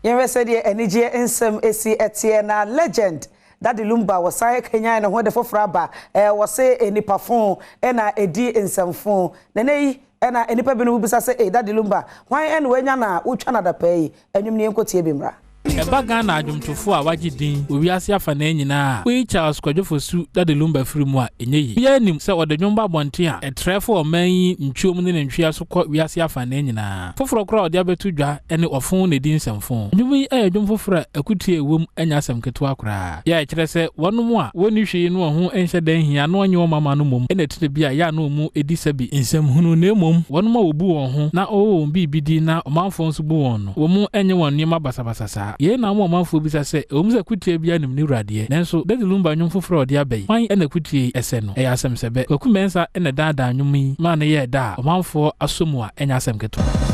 Yɛhwɛ sɛdeɛ anigyeɛ nsɛm si teɛ na Legend Daddy Lumba wɔsan kanyan ne ho de foforɔ aba. Ɛɛ wɔse nnipa fo na ɛdi nsɛm fo. Na ɛnɛ yi na nnipa binom bisa sɛ ei Daddy Lumba hwan na wanya no a wotwa no adapaa yi? Ɛnwom no yɛnkɔtie bi mmra. Ɛba Ghana adwomtofo a wɔagye din wɔ wiase afanaa nyinaa a, woyi Charles Kwadwo Fosu Daddy Lumba firi mu a, ɛnyɛ yie. Obiara nim sɛ ɔde dwom ba abɔnten a, ɛtrɛ fa ɔman yi ntwuo mu ne ne ntwea so kɔ wiase afanaa nyinaa. Foforɔ koraa a ɔde abɛto dwa ne Ɔfon na Ɛdi Nsɛmfo. Nnwom yi yɛ dwom foforɔ a akutie a ɛwom nyɛ asɛm ketewa koraa. Yɛ a ɛkyerɛ sɛ wɔnom a wɔnni hwee no wɔn ho nhyɛ da nhia na wɔnyɛ wɔn mama no mmom na ɛtire bi a ɛyɛ a na wɔn di sɛbi nsɛm hunu na mmom wɔnom a wɔbu wɔn ho na wɔwɔ wɔn biribi di na ɔmanfoɔ nso bu wɔn no wɔn nyɛ wɔn nneɛma basabasa saa. Yei na ama ɔmanfoɔ bisa sɛ ɛwom sɛ akutie biara nim ne wura deɛ nanso Daddy Lumba nnwom foforɔ a ɔde aba yi hwan na akutie yi sɛ no? Ɛyɛ asɛm sɛbɛ. Kwaku Mensah na ɛdaadaa nnwom yi maa no yɛɛ dɛ a ɔmanfoɔ asɔ mu a ɛnyɛ asɛm ketewa.